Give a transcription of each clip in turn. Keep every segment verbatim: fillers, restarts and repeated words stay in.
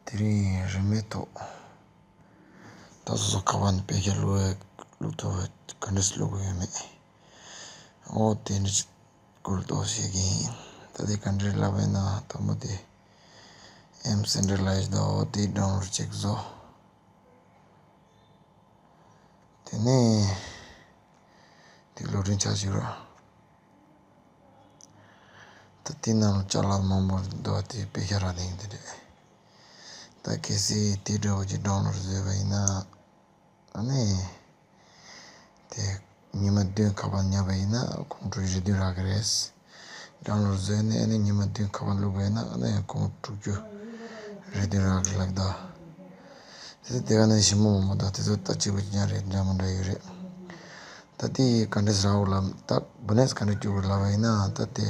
དེ་རིང་རིན་མེད་ཐོག་ད་སོ་སོ་ཁ་པར་ནས་དཔེ་ཆ་བླུག་བླུག་ཐུབ་པ་ག་འདྲས་བླུག་དགོས་ཡོད་མེད། ཨོ་དེ་འདྲ་ཅིག་སྐོར་ཏོག་བཤད་ཀྱི་ཡིན། ད་དེ་ག་འདྲས་ལབ་ཡིན་ན་དང་པོ་དེ་ཨེམ་སེན་ཊྲ་ལའི་ཛི་ཌི་ཨོ་དེ་ཌའུན་ལོཌ་ཅིག་བཟོ། དེ་ནས་དེ་ལོ་རིན་ཆ་ཞིག་ར། ད་དེ་ནང་ལ་ཅ་ལག་མང་པོ་འདུག་དེ་དཔེ་ཆ་རག་དེ་ཡིན་དེ་རེད། ད་གལ་སྲིད་དེ་འདྲ་བོ་ཅིག་ཌའུན་ལོཌ་བཟོས་པ་ཡིན་ན། ཨ་ནི། དེ་ཉི་མ་བདུན་ཁ་པར་ཉར་བ་ཡིན་ན་ཁོང་ཁྲོ་རེ་བདུན་རག་གི་རེད། ཌའུན་ལོཌ་བཟོས་ནས་ཨ་ནི་ཉི་མ་བདུན་ཁ་པར་བླུགས་པ་ཡིན་ན་ཨ་ནི་ཁོང་དྲུག་ཅུ་རེ་བདུན་རག་གི་ལབ་ད། དེ་ཚོ་དེ་ག་ནས་ཞིབ་མོ་མང་པོ་དང་དེ་ཚོ་ལྟ་གཅིག་པ་གཅིག་རྐྱང་རེད། འདྲ་མི་འདྲ་ཡོད་རེད། ད་དེ་ག་འདྲས་རག་འོ་ལབ་ད་བྷེ་ལེན་སི་ག་འདྲས་བཅུག་དགོས་ལབ་པ་ཡིན་ན་ད་དེ།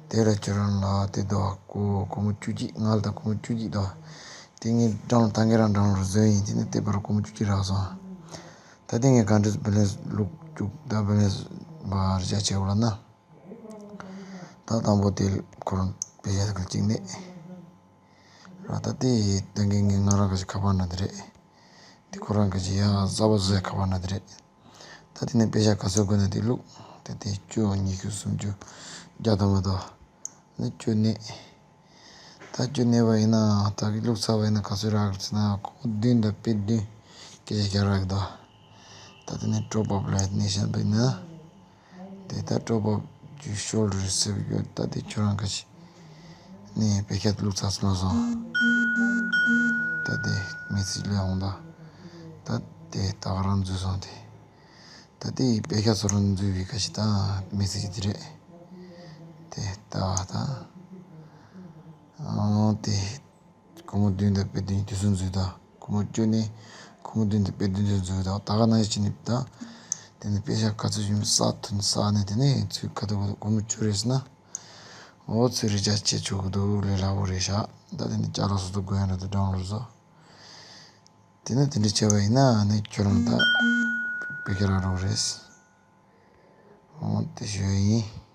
དེ་ལ་ཁྱོད་རང་ལ་དེ་དོ་ཀོ་སྒོར་མོ་བཅུ་གཅིག་ང་ལ་ད་སྒོར་མོ་བཅུ་གཅིག་དོ། དེ་ངས་ཌའུན་ལོཌ་ད་ངས་རང་ཌའུན་ལོཌ་བཟོས་ཡིན། དེ་ནས་དེ་བར་སྒོར་མོ་བཅུ་གཅིག་རག་སོང་། ད་དེ་ངས་ག་འདྲས་བྷེ་ལེན་སི་བླུགས་བཅུག་ད་བྷེ་ལེན་སི་བ་རེ་བྱ་བྱེད་འོ་ལབ་ན། ད་དང་པོ་དེ་ཁོ་རང་དཔེ་ཆ་དེ་ག་གཅིག་ནས་ར། ད་དེ་ད་ངས་ངས་ང་རང་ག་ཞིག་ཁ་པར་ན་དེ་རེད། དེ་ཁོ་རང་ག་ཞིག་ཡང་གཟའ་པ་བཟོས་ཁ་པར་ན་དེ་རེད། ད་དེ་ནས་དཔེ་ཆ་ག་ཚོད་དགོས་ན་དེ་བླུགས། ད་དེ་བཅུ་ཉི་ཤུ་སུམ་ཅུ་བརྒྱ་དང་མ་གཏོགས་ནི་བཅུ་གནས། ད་བཅུ་གནས་པ་ཡིན་ན་ད་གི་བླུགས་ཚར་བ་ཡིན་ན་ག་ཚོད་རག་གི་ཟེར་ན་སྒོར་མོ་བདུན་དང་དཔེ་བདུན་སྐད་ཆ་རྒྱག་རག་གི་འདུག་ད་དེ་ནས་ཊོབ་ཨབ་ལ་གནས་བཤད་པ་ཡིན་ན། དེ་ལྟར་ཊོབ་ཨབ་ཀྱི་ཤོག་ལེ་རེ་སེབ་ཡོད། ད་དེ་ཁྱོད་རང་ག་ཞིག་ནས་དཔེ་ཆ་བླུགས་ཚར་སོང་སོང་། ད་དེ་མེ་སེ་ཇི་སླེབས་འོང་ད། ད་དེ་ད་ག་རང་འཛུལ་སོང་དེ། ད་དེ་དཔེ་ཆ་ཚོ་རང་འཛུལ་བའི་ག་ཞིག་ད་མེ་སེ་ཇི་དེ་རེད། དེ་ད་ད། ཨང་དེ། སྒོར་མོ་བདུན་དང་དཔེ་བདུན་དུས་སུ་འཛུལ་དང་། སྒོར་མོ་བཅུ་ནས་སྒོར་མོ་བདུན་དང་དཔེ་བདུན་དུ་འཛུལ་དང་། ད་ག་ནང་བཞིན་ནི་ད། དེ་ནས་དཔེ་ཆ་ག་ཚོད་ཞིག་ས་ཐོན་ས་ནས་དེ་ནས་ཚུར་ཁ་ཐུག་སྒོར་མོ་བཅུ་རེད་ཟེར་ན། འོ་ཚུར་རེ་ཆ་བྱེད་ཆོག་གི་འདུག་ལས་སླ་པོ་རེད་ཤག་ད་དེ་ནས་ཅ་ལག་སོ་སོ་དགོས་ཡོད་ན་དེ་ཌའུན་ལོཌ་བཟོ། དེ་ནས་དེ་འདྲ་བྱས་པ་ཡིན་ན་ནི་ཁྱོད་རང་ད་དཔེ་ཆ་རག་འགྲོ་གི་རེད། འོ་དེ་ཞུ་ཡ་ཡིན།